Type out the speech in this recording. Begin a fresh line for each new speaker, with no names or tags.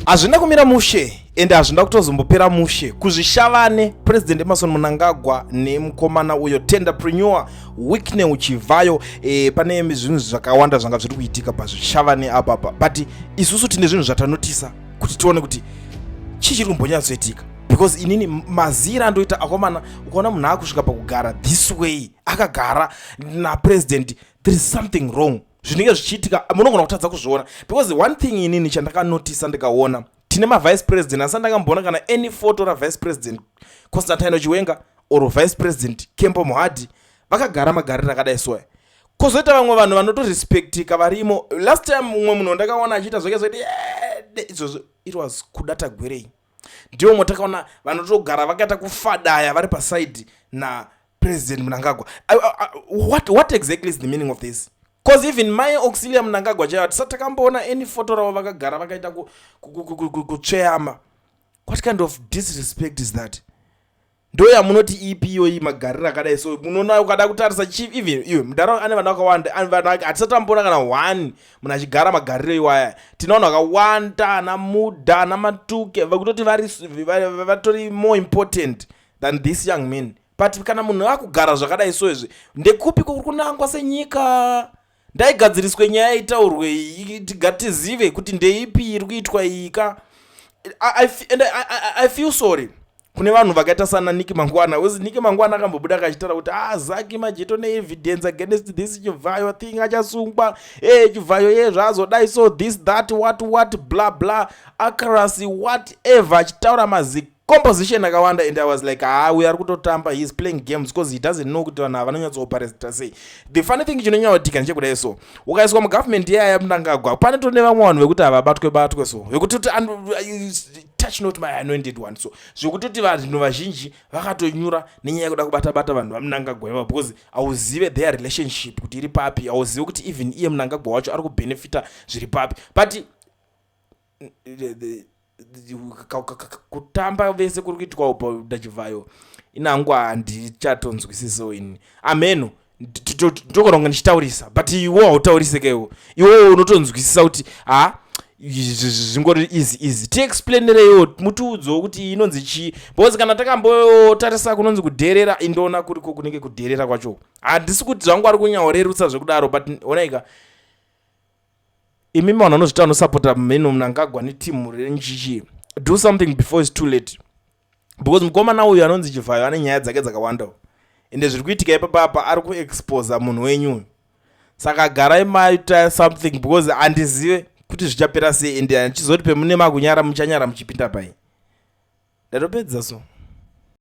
Hazvina kumira mushe ende hazvina kutozombopera mushe kuZvishavane. President Emmerson Mnangagwa nemukomana uyo tenderpreneur Wicknell Chivayo. Pane zvinhu zvakawanda zvanga zviri kuitika paZvishavane apapa, but isusu tine zvinhu zvatanotisa kuti tione kuti chii chiri kumbonyatsoitika, because inini mazira andoita akomana, ukaona munhu akusvika pakugara this way, akagara napresident, there is something wrong zvinenge zvichiitika. Munogona kutadza kuzviona, because one thing inini chandakanotisa, ndikaona tine mavice president, asi ndakamboona kana any photo ravice president Constantino Chiwenga or Vice President Kembo Mohadi vakagara magariro akadai soya. Kwozoita vamwe vanhu vanotorespectika varimo. Last time mumwe munhu wandakaona achiita zvake zvoiti izvozvo, it was Kuda Tagwirei. Ndiwo motakaona vanotogara vakaita kufadaya vari pasaidi naPresident Mnangagwa. What exactly is the meaning of this? 'Cause even Mai Auxilia Mnangagwa chaivo, tisati takamboona any photo ravo vakagara vakaita kutsveyama. What kind of disrespect is that? Ndo yamunoti ipi iyoyi magariro akadai so? Munoona, ukada kutarisa, even iwe mudhara ane vana vakawanda, hatisati tamboona kana one munhu achigara magariro iwaya. Tina vanhu vakawanda, ana Mudha, ana Matuke, vekutoti vatori more important than this young man. But kana munhu akugara zvakadai so izvi, ndekupi kuri kunangwa senyika? Ndaigadziriswe nyaya, itaurwe, tizive kuti ndeipi iri kuitwa iyika. And I feel sorry kune vanhu vakaita sana Nick Mangwana. Wezi Nick Mangwana akambobuda akachitaura kuti, "Ah, Zaki Majeto neevidence against this Chivhayo thing, achasungwa e Chivhayo ye zvazodai." So this, that, what, bla bla, accuracy, whatever, achitaura mazi composition akawanda, and I was like, "Ah, uyo ari kutotamba, he is playing games," because he doesn't know kuti vanhu ava vanonyatso-operata sei. The funny thing chinonyanya ndechekudai so, ukaiswa mugovernment iyaya Mnangagwa, pane tone vamwe vanhu vekuti havabatwe batwe, so vekutoti, "Touch not my anointed one." So zvekutoti vanhu vazhinji vakatonyura nenyaya yekuda kubata bata vanhu vaMnangagwa ivavo, because hauzive their relationship kuti iri papi, hauzive kuti even iye Mnangagwa wacho ari kubenefita zviri papi. But kutamba vese kuri kuitwa upa naChivhayo, inangu handichatonzwisiso ini. Ameno, ndogona kunge ndichitaurisa, but iwo hautaurisikewo, iwowo unotonzwisisa kuti ha, zvingori easy easy. Tiexplainereiwo, mutiudzewo kuti inonzi chii, because kana takambotarisa kunonzi kudherera, indoona kuriko kunenge kudherera kwacho. Handisi kuti zvangu ari kunyaorerutsa zvekudaro, but onaika imi vanhu vanozvita vanosapota mheno Mnangagwa netimu renchichi, do something before it's too late, because mukomana uyu anonzi Chivhayo ane nyaya dzake dzakawanda, ende zviri kuitika ipapapa ari kuexposa munhu wenyu. Saka garai maita something, because handizive kuti zvichapera sei, ende handichizoti pemune makunyara, muchanyara muchipinda pai. Ndatopedza so.